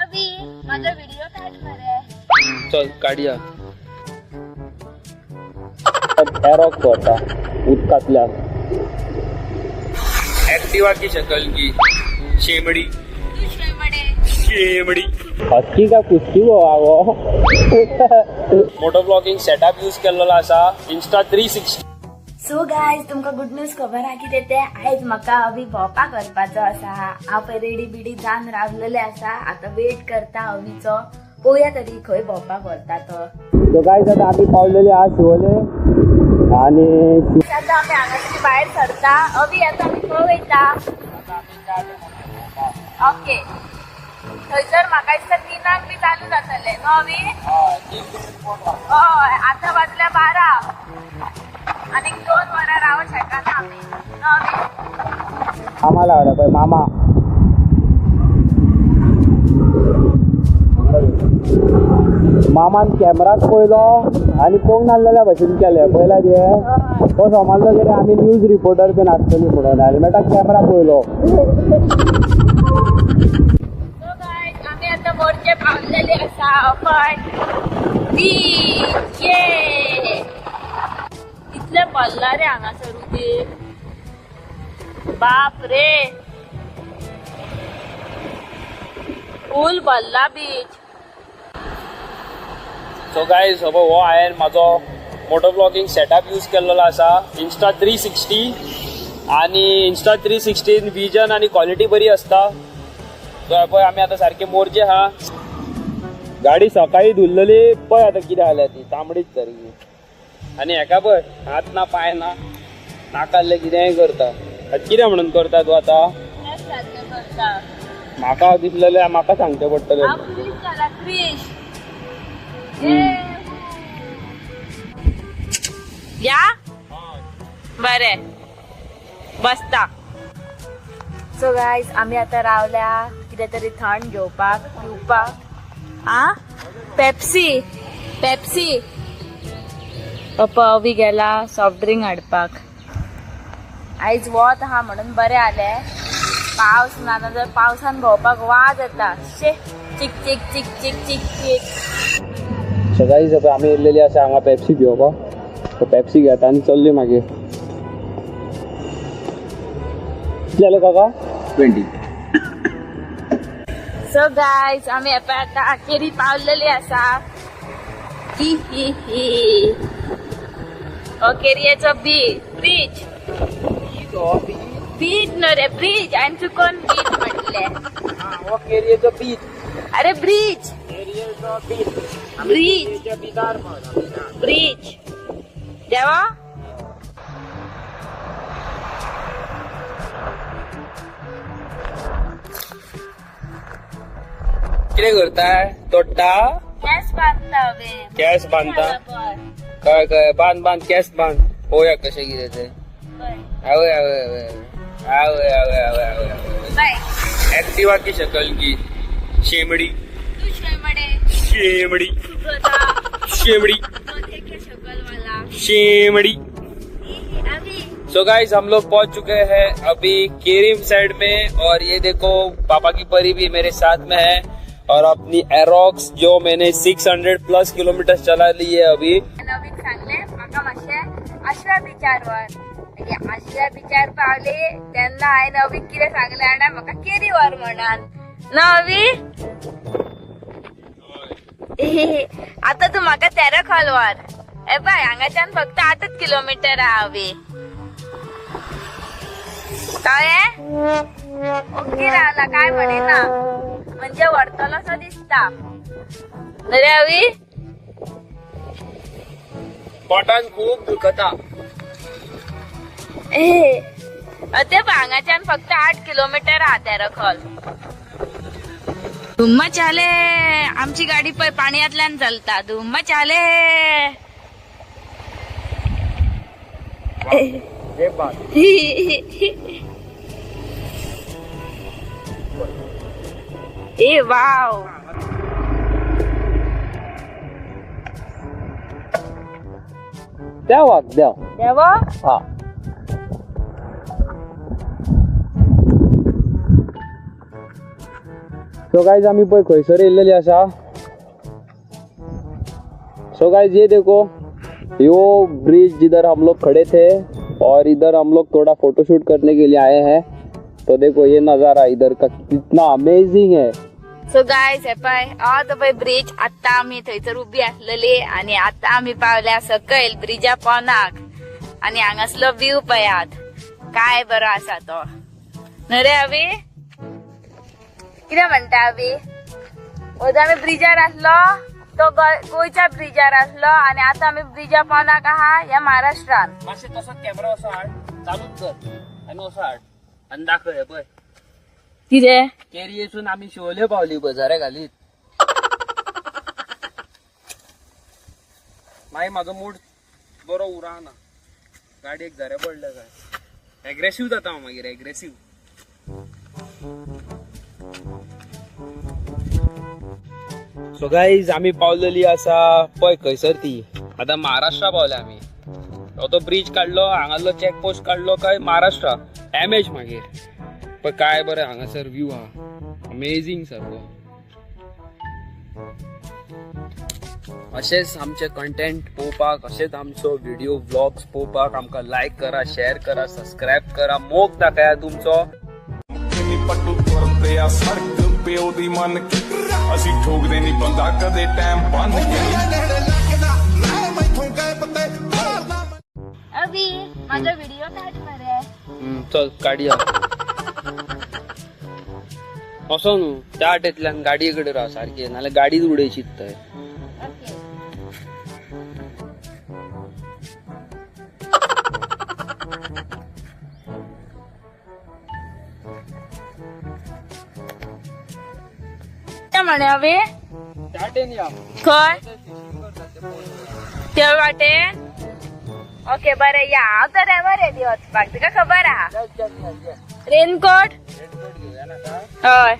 अभी माझा व्हिडिओ काढ मरे. चल काढया. एरोक करता उदकांतल्या. ऍक्टिवा की शकल की शेमडी. शेमडी हक्की का कुस्ती गो. मोटो ब्लॉगिंग सेटअप यूज केलेलो आसा इन्स्टा 360. सो गायज तुमकां गुड न्यूज खबर आहा कितें तें. आयज म्हाका अभी भोंवपाक वचपाचो आसा. हांव पळय रेडी बिडी जावन रावलेलें आसा. आतां वेट करता अवीचो, पळोवया तरी खंय भोंवपाक व्हरता तो. सो गायज आतां आमी पावलेले आहा शिवोले आनी आतां आमी हांगासर भायर सरता. अवी आतां आमी खंय वयता? ओके, थंयसर म्हाका दिसता 3 बी चालू जातलें न्हू अवी? हय, आतां वाजल्या 12 आनीक 2 वरां रावंक शकना आमी न्हू अवी? मामा लागला पळय मामा. मामान कॅमेराच पळयलो आनी पोंग नासलेल्या भशेन केलें. पळयला ते तो समजलो कितें आमी न्यूज रिपोर्टर बीन आसतली म्हणून. हेल्मेटाक कॅमेरा पळयलो. आमी आतां मोरजे पावलेले आसा. पण बीच ये इतलें भरलां रे हांगासर उदीक. बाप रे, फूल भरला बीच. सो गायज हो हांवें म्हाजो मोटो ब्लॉगिंग सेटअप यूज केल्लो आसा इन्स्टा 360. आनी इन्स्टा 360 विजन आनी क्वॉलिटी बरी आसता. सो पळय आमी आतां सारके मोरजे आहा. गाडी सकाळी धुल्लेली पळय आतां कितें जाल्या ती तांबडीच सारकी. आनी हेका पळय हात ना पांय ना नाकाल्लें कितेंय करता. आतां कितें म्हणून करता तूं आतां? म्हाका दिसलेलें म्हाका सांगचें पडटलें. या बरे बसता. सो गायज आमी आतां रावल्या कितें तरी थंड घेवपाक पिवपाक. आ पेप्सी पेप्सी. पप्पा अवी गेला सॉफ्ट ड्रिंक हाडपाक. आयज वत आहा म्हणून बरें आलें. पावस ना जाल्यार पावसान भोंवपाक वाज येता. शे चिक चिक चिक चिक चिक चिक. सो गायज आमी येयल्लेली आसा हांगा पेप्सी पिवपाक. पेप्सी घेता आनी चल्ली मागीर. कितले जाले काका? 20. सो गायज आमी आतां केरी पावलेली आसा. ही ही ही केरयेचो बीच ब्रीज बीच न्हू रे ब्रीज. हांवें चुकोन बीच म्हटलें. केरयेचो बीच. अरे ब्रीज ब्रीज ब्रीज देवा. कितें करताय? तोडटा केस बांदता. केस बांदता? कळ्ळें कळ्ळें, बांद बांद केस बांद. पळोवया कशें कितें तें. आवय आवय आवय आवय आवय आवय आवय. ऍक्टिवा की शकल की शेमडी. शेमडी शेमडी शेमडी. सो गाइस हम लोग पहुंच चुके हैं अभी केरिम साइड में. और ये देखो पापा की परी भी मेरे साथ में है. और अपनी एरोक्स जो मैंने 600 प्लस किलोमीटर चला ली है अभी. आशव्या बिचार वर आशव्या बिचार पावले तेन्ना हांवें अवीक कितें सांगलें जाणा, म्हाका केरी व्हर म्हणान ना अवी. आतां तूं म्हाका तेरखोल व्हर. ए बाय हांगाच्यान फक्त 8 किलोमीटर आहा अवी. कळ्ळें? ओके रावला काय म्हणिना, म्हणजे व्हरतलो सो दिसता रे अवी. पोटान खूब दुखता. ते हांगाच्यान फक्त 8 किलोमीटर आहा तेरखोल. धुम्म चाले आमची गाडी पळय पाणयांतल्यान चलता. धुम्म चाले. ए वाव. देवा देव देवा. हा सो गायज आमी पळय खंयसर येयल्लेली आसा. सो गाइज ये देखो, यो ब्रिज जिधर हम लोग खड़े थे और इधर हम लोग थोड़ा फोटोशूट करने के लिए आए हैं. तो देखो ये नज़ारा इधर का कितना अमेजिंग है. सो गायज, हे पळय, हो तो पळय ब्रिज. आत्तां आमी थंयसर उबी आसलेली आनी आतां आमी पावल्या सकयल ब्रिजा पोनाक आनी हांगासलो व्यू पळयात, काय बरो आसा तो. न्हय रे अवी? कितें म्हणटा अवी? वयता आमी ब्रिजार आसलो तो गोंयच्या ब्रिजार आसलो आनी आतां आमी ब्रिजा पोनाक आहा ह्या महाराष्ट्रान. मातशें तसोच कॅमेरा असो हाड, चालूच कर आनी असो हाड आनी दाखय. हे पळय. कितें? केरयेसून आमी शिवोले पावली पळय झरे घालीत. मागीर म्हाजो मूड बरो उराना, गाडयेक झरे पडले काय एग्रेसीव जाता हांव मागीर, एग्रेसीव. सो गाईज, आमी पावलेली आसा पळय खंयसर ती, आतां महाराष्ट्रा पावले आमी. हो तो ब्रिज काडलो, हांगासलो चॅक पोस्ट काडलो काय महाराष्ट्रा एम एच. मागीर पळय काय बरें हांगासर व्यू आहा, अमेझींग सारको. अशेंच आमचे कंटेंट पळोवपाक, अशेंच आमचो व्हिडिओ व्लॉग्स पळोवपाक आमकां लायक करा, शेअर करा, सबस्क्रायब करा, मोग दाखया तुमचो. ਨੀ ਪੱਟੂ ਤੁਰਦੇ ਆ ਸੜਕ ਪਿਓ ਦੀ ਮੰਨ ਕੇ, ਅਸੀਂ ਠੋਕਦੇ ਨਹੀਂ ਬੰਦਾ ਕਦੇ ਟਾਈਮ ਬੰਨ ਕੇ ਨੀ। ਨੇੜੇ ਲੱਗਦਾ ਲੈ ਮੈਥੋਂ ਗਏ ਬੰਦੇ ਮਾਰਨਾ। अवी, म्हाजो व्हिडिओ काड मरे. चल काडया. असो न्हू, त्या वाटेंतल्यान गाडये कडेन राव सारकी, नाल्यार गाडीच उडयशीत थंय. ओके. कितें म्हणे अवी? त्या वाटेन या. खंय त्या वाटेन? ओके, बरें या. हांव तर एवर रेडी वचपाक, तुका खबर आहा. रेनकोट हय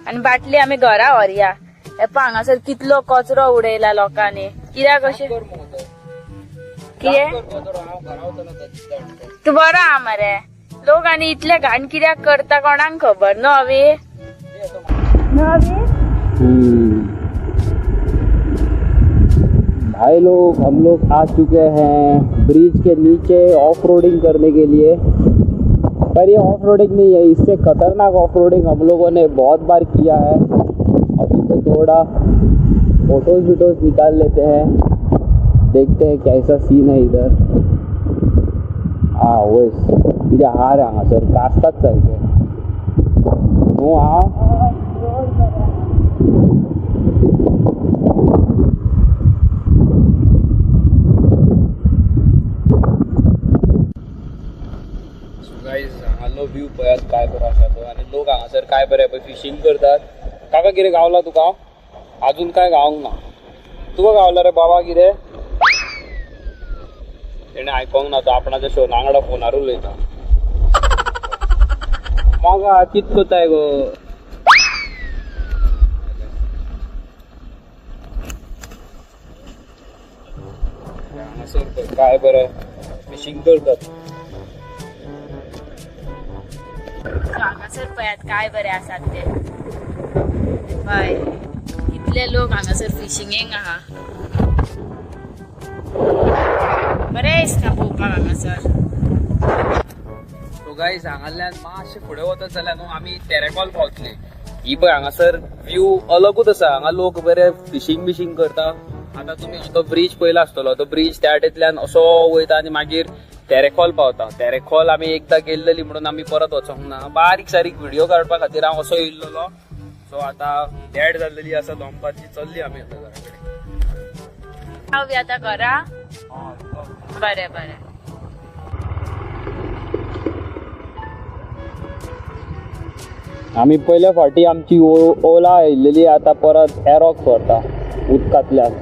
आनी बाटली आमी घरा व्हरया. हे पळय, हांगासर कितलो कचरो उडयला लोकांनी. कित्याक अशें? कितें तूं बरो आहा मरे. लोक आनी इतले घाण कित्याक करता कोणाक खबर. न्हू अवी? न्हू अवी? भाई लोग, हम लोग आ चुके हैं ब्रिज के नीचे ऑफ रोडिंग करने के लिए, पर ये ऑफ रोडिंग नहीं है, इससे खतरनाक ऑफ रोडिंग हम लोगों ने बहुत बार किया है. अभी तो थोड़ा फोटोज वीटोज निकाल लेते हैं, देखते हैं कैसा सीन है इधर. हा वयस कितें आहा रे हांगासर, कास्ताच सारकें न्हू. हा, गाईज, हांगासलो व्यू पळयात काय बरो आसा तो. आनी लोक हांगासर काय बरे पळय फिशींग करतात. काका, कितें गावला तुका? अजून काय गावंक ना. तुका गावला रे बाबा कितें? तेणें आयकोंक ना, तो आपणाच्या शोना वांगडा फोनार उलयता. मोगा कित कोताय गो? हांगासर पळय काय बरें फिशींग करतात. सो हांगासर पळयात काय बरे आसात ते. हय, कितले लोक हांगासर फिशिंगेक आहा. बरें दिसता पळोवपाक हांगासर. सो गायज, हांगासल्यान मातशें फुडें वचत जाल्यार न्हू आमी तेरेकॉल पावतली. ही पळय हांगासर व्यू अलगूच आसा. हांगा लोक बरे फिशींग बिशींग करता. आतां तुमी तो ब्रीज पळयला आसतलो, तो ब्रीज त्या वाटेंतल्यान असो वयता आनी मागीर तेरेखोल पावता. तेरेखोल आमी एकदां गेल्लेली म्हणून आमी परत वचोंक ना. बारीक सारीक व्हिडिओ काडपा खातीर हांव असो येयल्लो. सो आतां देड जाल्लेली आसा दनपारची, चल्ली आमी आतां घरा कडेन. पावया आतां घरा. बरें बरें. आमी पयल्या फावटी आमची ओला येयल्लेली, आतां परत एरोक्स व्हरता उदकांतल्यान.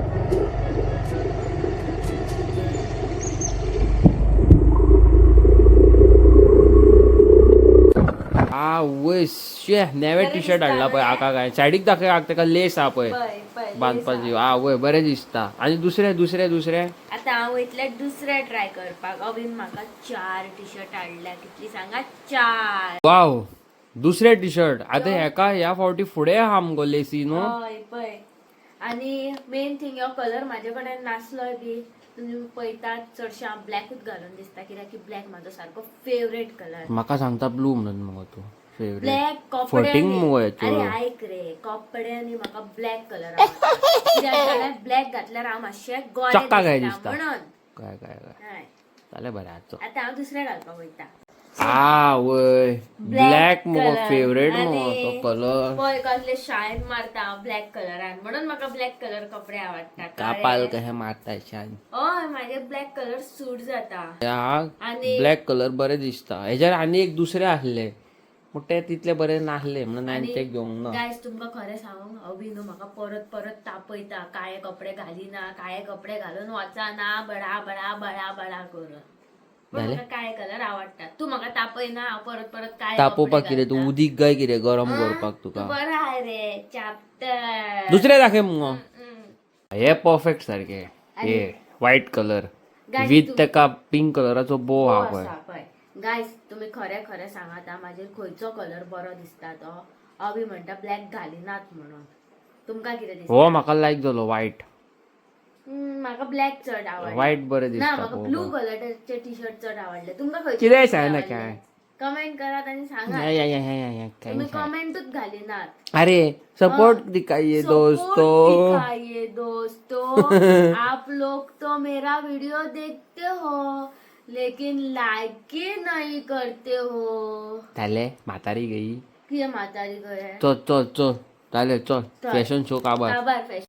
आवय शे, नवे टी शर्ट हाडला पळय आका. काय सायडीक दाखय आक, ताका लेस आहा पळय बांदपाची. आवय, बरें दिसता. आनी दुसरें दुसरें दुसरें? आतां हांव वयतलें दुसरें ट्राय करपाक. अवीन म्हाका चार टी शर्ट हाडल्या. कितली सांगा? चार. वाव. दुसरे टी शर्ट आतां हेका ह्या फावटी फुडें आहा मुगो लेसी न्हू. हय पळय, आनी मेन थिंग हो कलर म्हाजे कडेन नासलोय बी तुमी पळयतात, चडशें हांव ब्लॅकूच घालून दिसता, कित्याक की ब्लॅक म्हाजो सारको फेवरेट कलर. म्हाका सांगता ब्लू म्हणून मुगो तूं फेवरेट. ब्लॅक फटींग मुगो. कपड्यांनी. हेचो. अरे आयक रे, कपड्यांनी म्हाका ब्लॅक कलर आवडटा. ब्लॅक घातल्यार हांव मातशें गोरे चक्का काय दिसता दिसता. म्हणून. काय काय काय. हय. जालें बरें आजचो. आतां हांव दुसरें घालपाक वयता. आ वय, ब्लॅक मुगो colour. फेवरेट मुगो अरे. तो कलर. पळय कसले शायन मारता हांव ब्लॅक कलरान, म्हणून म्हाका ब्लॅक कलर कपडे आवडटा. कापाल कशें मारता शान. हय, म्हाजे ब्लॅक कलर सूट जाता. आणि ब्लॅक कलर बरे दिसता हेच्यार. आनी एक दुसरे आसले पूण ते तितले बरे नासले म्हणून हांवें ते घेवंक ना. गायज, तुमकां खरें सांगूंक, अभी न्हू म्हाका परत परत तापयता, काळे कपडे घालिना, काळे कपडे घालून वचना, बडा बडा बडा बडा करून. पण जालें? म्हाका काळे कलर आवडटा. तूं म्हाका तापयना, हांव परत परत काळे तापोवपाक कपडे कितें तूं घालता. उदीक काय कितें गरम करपाक तुका? तूं बरो आहा रे चाप्टर. दुसरे दाखय मुगो. हे परफेक्ट सारके, हे व्हायट कलर Guys, with तेका पिंक कलराचो बो आहा पळय. आसा पळय. गायज, तुमी खरें खरें सांगात आं, म्हाजेर खंयचो कलर बरो दिसता तो. अभी म्हणटा ब्लॅक घालिनात म्हणून. तुमकां कितें दिसता? हो म्हाका लायक जालो व्हायट. म्हाका ब्लॅक चड आवडटा. व्हायट बरें ना, दिसता म्हाका ब्लू पळोवपाक. कलरचे टी शर्ट चड आवडले. तुमकां खंयचे कितेंय t-shirt सांगना आवडले? काय. कमेंट करात आणि सांगात. या, या, या, या, या, काय तुम्ही सांग. कमेंटूच घालिनात. अरे सपोर्ट दिखाइए सपोर्ट दोस्तों. दिखाइए दोस्तों. आप लोग तो मेरा वीडियो देखते हो लेकिन लाइक he नहीं करते हो. झाले म्हातारी गई. कितें म्हातारी गये? चल चल चल, जाले चल. चल. फॅशन शो काबार. काबार फॅशन.